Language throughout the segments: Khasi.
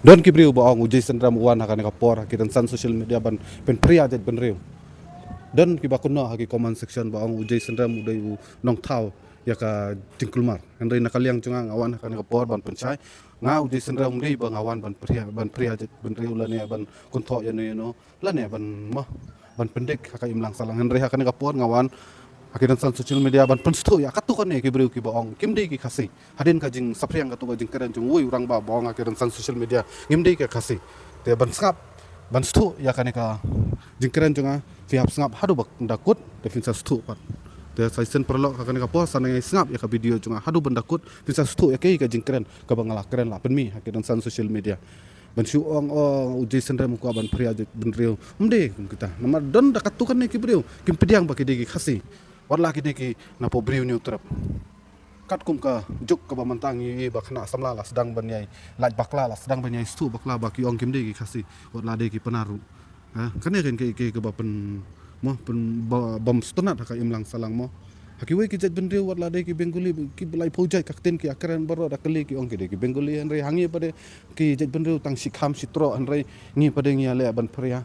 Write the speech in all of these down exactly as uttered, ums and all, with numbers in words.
Don ki briew ba ong u Jay Synrem u wan ha kane ka por ha ki rynsan social media ban pynphria jaitbynriew. Don kiba kynnoh ha ki comment section ba ong u Jay Synrem u dei u nongthaw ïa ka jingkulmar. Hynrei na ka liang jong nga, nga wan ha kane ka por ban pynshai. Nga u Jay Synrem um dei ba nga wan ban phria, ban phria jaitbynriew lane ban kynthoh ïano ïano lane ban, mo, ban pyndik ha ka imlang sahlang. Hynrei ha kane ka por nga wan ha ki rynsan social media ban pynsngewthuh ïa katto katne ki briew kiba ong kim dei ki Khasi. Hadien ka jingsaphriang katto ka jingkren jong uwei u rangbah ba ong ha ki rynsan social media ngim dei ki Khasi. Te ban sngap, ban sngewthuh ïa kane ka jingkren jong nga, phi hap sngap haduh ba da kut, te phin sa sngewthuh pat. Te sa shisien paralok, ha kane ka por sa nang ïa sngap ïa ka video jong nga haduh ban da kut, phin sa sngewthuh ïa kaei ka jingkren kaba nga la kren la pynmih ha ki rynsan social media. Ban shu ong, oh, u Jay Synrem u kwah ban phria jaitbynriew. Ym dei kum kita. Namar don da katto katne ki briew kim pdiang ba ki dei ki Khasi. Wat la ki dei ki na poh Bri U Hynñiewtrep. Katkum ka juk kaba mynta ngi ïohi ba khynnah samla la sdang ban ïai lait bakla, la sdang ban ïai sngewthuh bakla ba ki ong kim dei ki Khasi. Wat la dei ki Pnar ruh. Ha, kane kan kaei kaei kaba pyn, mo, pyn, ba, bym sngewtynnat ha ka imlang sahlang, mo. Ha kiwei ki jaitbynriew, wat la dei ki Bengali, ki laiphew jait ka ktien ki ïakren baroh da kylli ki ong ki dei ki Bengali, hynrei ha ngi pat de ki jaitbynriew tang shi kham shi troh, hynrei ngi pat de ngi ïaleh ban phria.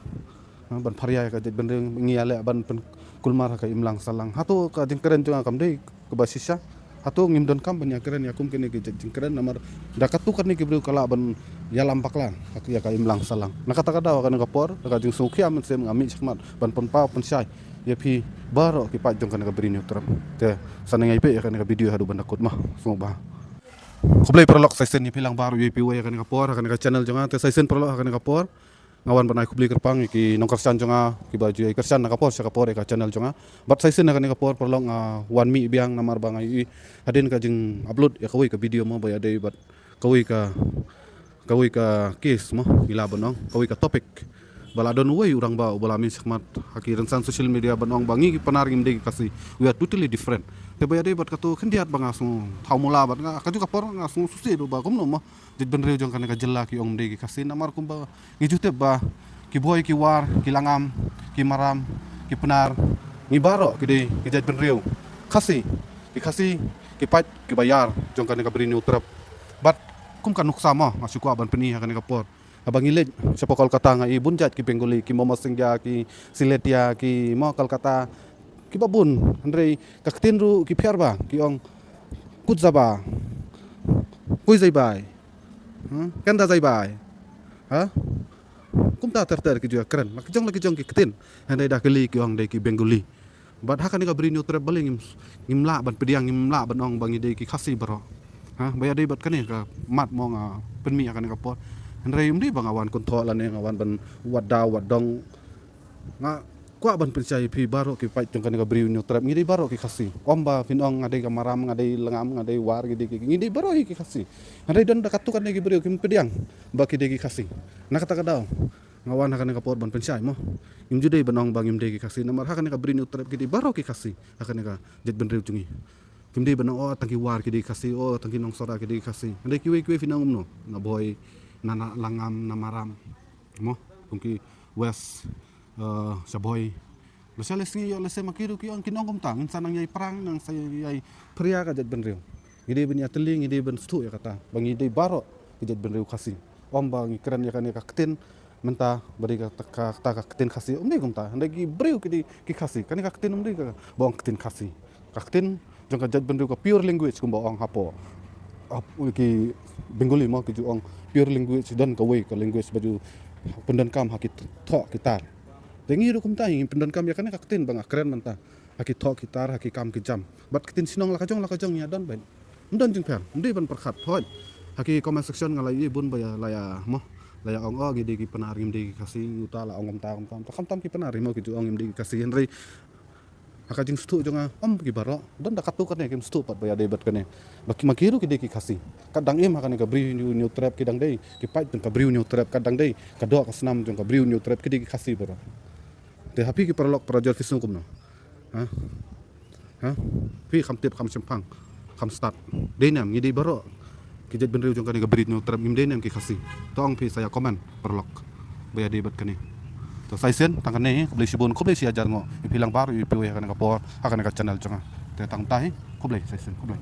Ha, ban phria ïa ka jaitbynriew, ngi ïaleh ban pynkulmar ha ka imlang sahlang. Hato ka jingkren jong nga kam dei kaba shisha? Hato ngim donkam ban ïakren ïa kum kine ki jait jingkren, namar da katto katne ki briew ka lah ban ïalam bakla ha ka, ïa ka imlang sahlang. Na kata ka daw, ha kane ka por, da ka jingsngewkhia mynsiem, nga mih shakhmat ban pynpaw pynshai ïa phi baroh ki paid jong kane ka Bri U Hynñiewtrep. Te sa nang ïai peit ïa kane ka video haduh ban da kut, mo. Sngewbha. Khublei paralok, sa shisien ïa phi lang baroh ïa phi wei ha kane ka por ha kane ka channel jong nga. Te sa shisien paralok, ha kane ka por nga wan ban ai khublei kyrpang ïa ki nongkyrshan jong nga kiba ju ïai kyrshan na ka por sha ka por ïa ka channel jong nga. Bad sa shisien ha kane ka por paralok nga wan mih biang namar ba nga ïohi hadien ka jingupload ïa kawei ka video, mo, ba ïadei bad kawei ka, kawei ka case, mo, ngi lah ban ong, kawei ka topic. Ba la don uwei u rangbah uba la mih shakhmat ha ki rynsan social media ban ong ba ngi ki Pnar ngim dei ki Khasi. We are totally different. Te ba ïadei bad kato khyndiat ba nga sngewthaw mula bad nga, kajuh ka por nga sngewsih ruh ba kumno, mo, jaitbynriew jong kane ka jylla ki ong ym dei ki Khasi, namar kumba ngi ju tip ba ki Bhoi, ki War, ki Langam, ki Maram, ki Pnar, ngi baroh ki dei ki jaitbynriew Khasi, ki Khasi, ki paid kiba ïar jong kane ka Bri U Hynñiewtrep. Bad kum ka nuksa, mo, nga shu kwah ban pyni ha kane ka por. Haba ngi leit shapoh Kolkata nga i bun jait ki Bengali, ki Momo Singha, ki Siletia, ki, mo, Kolkata, kiba bun, hynrei ka ktien ruh ki pher bha, ki ong kut zaba, kui zaibai, ha, kenda zaibai, ha. Kumta ter ter ki ju ïakren la ki jong, la ki jong ki ktien. Hynrei da kylli ki ong dei ki Bengali. Bad ha kane ka Bri U Hynñiewtrep balei ngim, ngim lah ban pdiang, ngim lah ban ong ba ngi dei ki Khasi baroh. Ha, ba ïadei bad kane ka mat, mo, nga pynmih ha kane ka por. Hynrei ym dei ba nga wan kynthoh lane nga wan ban wad daw wad dong. Nga kwah ban pynshai ïa phi baroh ki paid jong kane ka Bri U Hynñiewtrep, ngi dei baroh ki Khasi. Ym ba phin ong nga dei ka Maram, nga dei Langam, nga dei War, ngi dei ki, ngi dei baroh hi ki Khasi. Hynrei don da katto katne ki briew kim pdiang ba ki dei ki Khasi. Na kata ka daw nga wan ha kane ka por ban pynshai, mo. Ngim ju dei ban ong ba ngim dei ki Khasi, namar ha kane ka Bri U Hynñiewtrep ki dei baroh ki Khasi ha kane ka jaitbynriew jong ngi. Kim dei ban ong, oh, tang ki War ki dei ki Khasi, oh, tang ki Nongsora ki dei ki Khasi. Hynrei kiwei kiwei phin ong kumno, na Bhoi, na, na Langam, na Maram, mo, kum ki West, eh, sha Bhoi. Lashai lasngi ïoh lashai ma ki ruh ki ong, kin ong kumta, ngin sa nang ïai pyrshang, nang sa ïai phria ka jaitbynriew. Ngi dei ban ïatylli, ngi dei ban sngewthuh ïa kata ba ngi dei baroh ki jaitbynriew Khasi. Ym ba ngi kren ïa kane ka ktien mynta ba dei ka, ka, ka, ka ktien Khasi, ym dei kumta. Hynrei ki briew ki dei ki Khasi, kane ka ktien ym dei kaba ong ktien Khasi. Ka ktien jong ka jaitbynriew, ka pure language kumba ong hapoh, hap, ki Bengali, mo, ki ju ong pure language, don kawei ka language ba ju pyndonkam ha ki thoh ki tar. Te ngi ruh kumta ngi pyndonkam ïa kane ka ktien ba nga kren mynta ha ki thoh ki tar, ha ki kam ki jam. Bad ktien shnong la ka jong la ka jong ïa don bad ym don jingpher, ym dei ban pyrkhat. Hooid, ha ki comment section nga la ïohi bun ba ïa la ïa, mo, la ïa ong, oh, ngi dei ki Pnar, ngim dei ki Khasi, uta la ong kumta kumta. Khamtam ki Pnar hi, mo, ki ju ong ngim dei ki Khasi. Hynrei ha ka jingsngewthuh jong nga, ym ki baroh, don da katto katne kim sngewthuh pat ba ïadei bad kane. Ba ki, ma ki ruh ki dei ki Khasi. Kat dang im ha kane ka Bri U Hynñiewtrep, ki dang dei ki paid jong ka Bri U Hynñiewtrep, kat dang dei ka doh ka snam jong ka Bri U Hynñiewtrep, ki dei ki Khasi baroh. Te ha phi ki paralok parajor phi sngew kumno? Ha? Ha? Phi kham tip, kham shemphang, kham stad. Dei ne em ngi dei baroh ki jaitbynriew jong kane ka Bri U Hynñiewtrep, ngim dei ne em ki Khasi? To ong phi, sa ïa comment paralok ba ïadei bad kane. To sa shisien tang kane, khublei shibun, khublei shi hajar nguh ïa phi lang baroh ïa phi wei ha kane ka por, ha kane ka channel jong nga. Te tang tai, khublei, sa shisien, khublei.